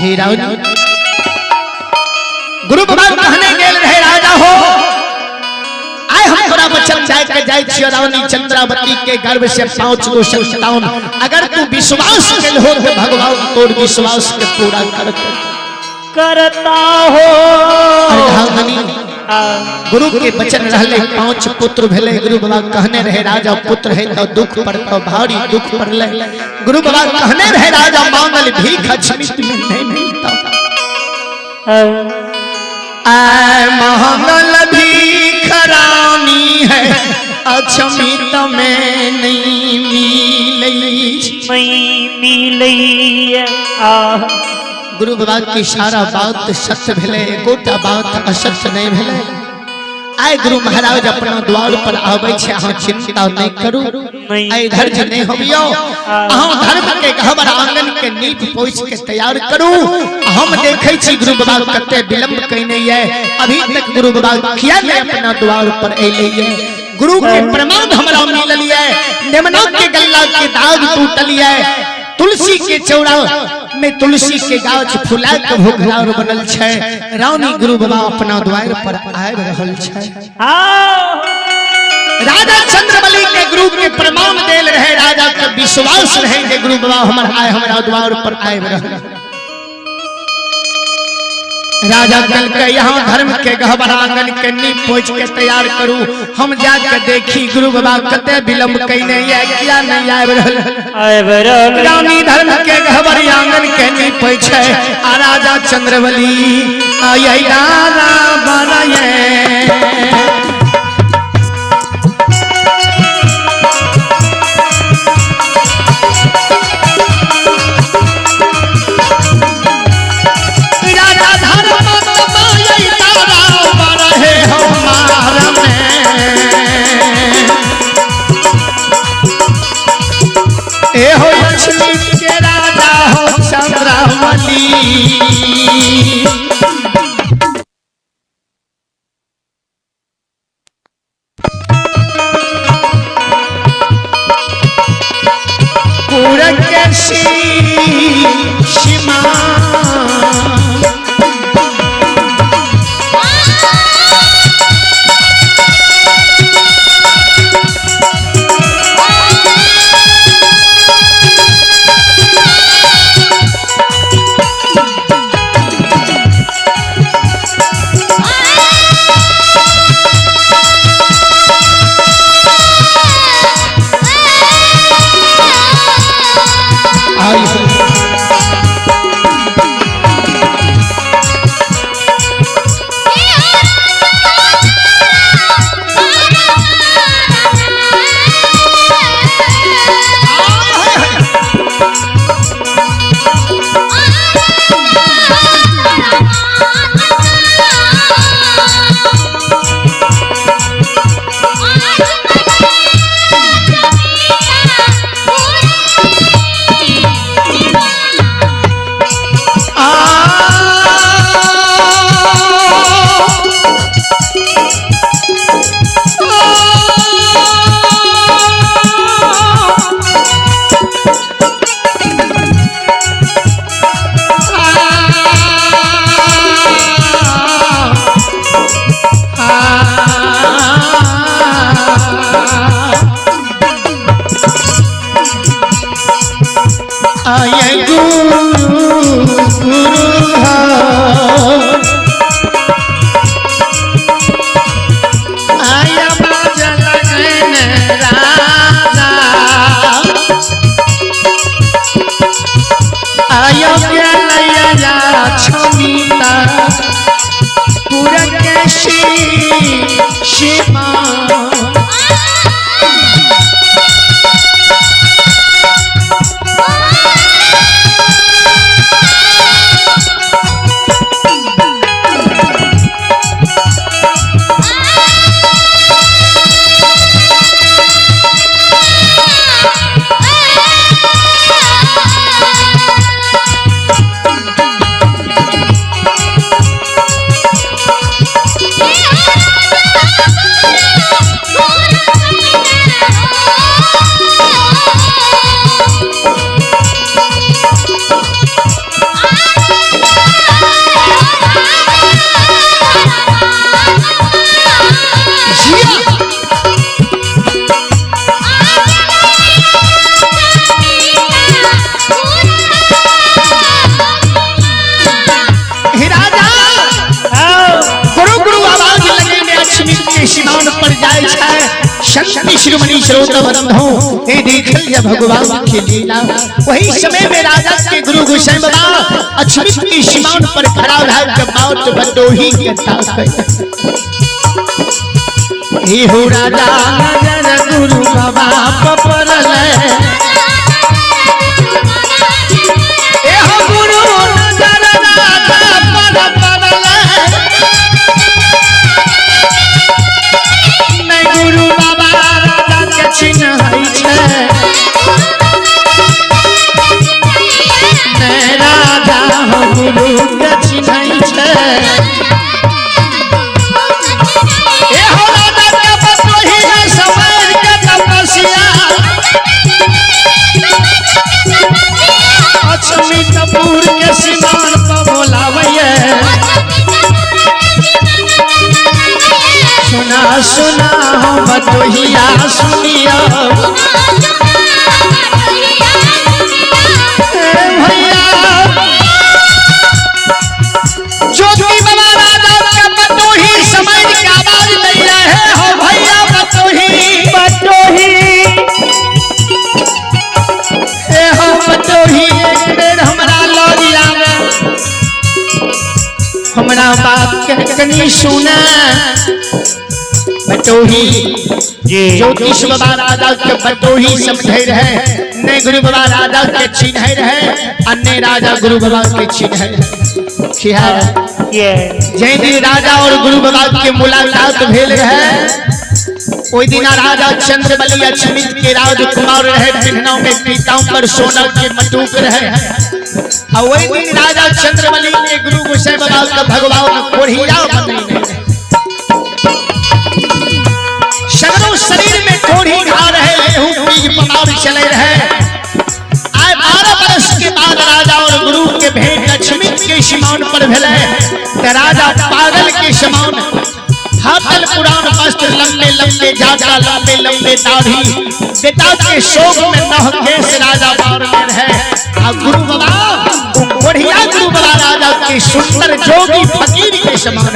हे रानी, गुरु बाबा कहने गेल रहे राजा हो, आय हम तोरा वचन जाय के जाय छियो रानी चंद्रावती के गर्भ से 5 गो संतान, अगर तू विश्वास केल हो तो भगवान तोर विश्वास के पूरा करते करता हो। अर्धांगिनी गुरु के वचन रहले, 5 पुत्र भेले। गुरु बाबा कहने रहे राजा पुत्र है तो दुख पड़तो, भारी दुख पड़ले। गुरु बाबा कहने रहे राजा मांगल भीख अछमित में नहीं मिलता। आय मांगल भीख रानी है अछमित में नहीं मिलई, नहीं मिलई। आ गुरु बाबा की सारा बात सत्य भेले, एकोटा बात असत्य नहीं भेले। आय गुरु महाराज अपना द्वार पर आवे छे, अहाँ चिंता नहीं करू, आय धैर्य नहीं होबियो, अहाँ धर्म के गहबर आंगन के नीप पोछ के तैयार करू। हम देखे छी गुरु बाबा कते विलंब कइने ये, अभी तक गुरु बाबा किया नहीं अपना द्वार पर अइले ये। गुरु के प्रमाण हमरा मिलल ये, नेमना के गल्ला के दाग टूटल ये, तुलसी के चौड़ा में तुलसी के गाछ फुला के भोगरार बनल छे। रानी गुरु बाबा अपना द्वार पर आबि रहल छे। राजा चंद्रबली के गुरु के प्रमाण देल रहे, राजा के विश्वास रहे जे गुरु बाबा हमर आए हमरा द्वार पर आबि रहल। राजा कल के यहाँ धर्म के गहबर आंगन के नीप पोछ के तैयार करू, हम जाके देखी गुरु बाबा कते विलंब कइने ये, किया नहीं आबि रहल। रानी धर्म के गहबर आंगन के नीप छै, आ राजा चंद्रबली आय राजा बनाए। ए हो लक्ष्मी के राजा हो चंद्रबली, पूरक के सीमा आय गुरु गुरु आय बाजल राजा, आय गेलैया छमिता पुरक सीमा। Yeah! संत शिरोमणि श्रोता बंधो, हे देखल या भगवान की लीला। वही समय में राजा के गुरु गोसाई बाबा अछमित की सीमान पर खड़ा रहा के मौत बटोही के ताक। हे हो राजा नजर गुरु बाबा पपरल, ए हो गुरु नजर राजा पर पड़ल, नहीं गुरु बाबा राजा के चिन्है छै, नहीं राजा हो गुरु के चिन्है छै। ए हो राजा के बटोही है समाज के तपस्या, अछमितपुर के सीमान पर बोलावैये। सुना सुना हो बटोहिया सुनिया भैया, ज्योति बाबा राजा के बटोही समझ के आवाज दे रहे हो भैया बटोही बटोही, ए हो बटोही, एक बेर हमरा लग आवे, हमरा बात के कनी सुना बटोही। जी ज्योतिष बाबा राजा के बटोही समझे रहे, ने गुरु बाबा राजा के चिन्ह रहे, अन्य राजा गुरु बाबा के चिन्ह रहे। जय दिन राजा और गुरु बाबा के मुलाकात भेल रहे, ओहि दिन राजा चंद्रबली अछमित के राजकुमार रहे, पिन्हना में पीताम्बर सोना के मटूक रहे। और वही दिन राजा चंद्रबली के गुरु गोसाई बाबा का भगवान कोढ़िया बनने रहे। सगरों शरीर में कोढ़ी घा रहे, लेहू पीज पमार चले रहे। आए 12 बरस के बाद राजा और गुरु के भेंट अछमित के समान पर भेले, त राजा पागल के समान हाथल पुराण वस्त्र, लंबे लंबे जाता, लंबे लंबे दाढ़ी, बेटा के शोक में नह केस राजा बार में रहे। आ गुरु बाबा बढ़िया गुरु बाबा राजा के सुंदर जोगी फकीर के समान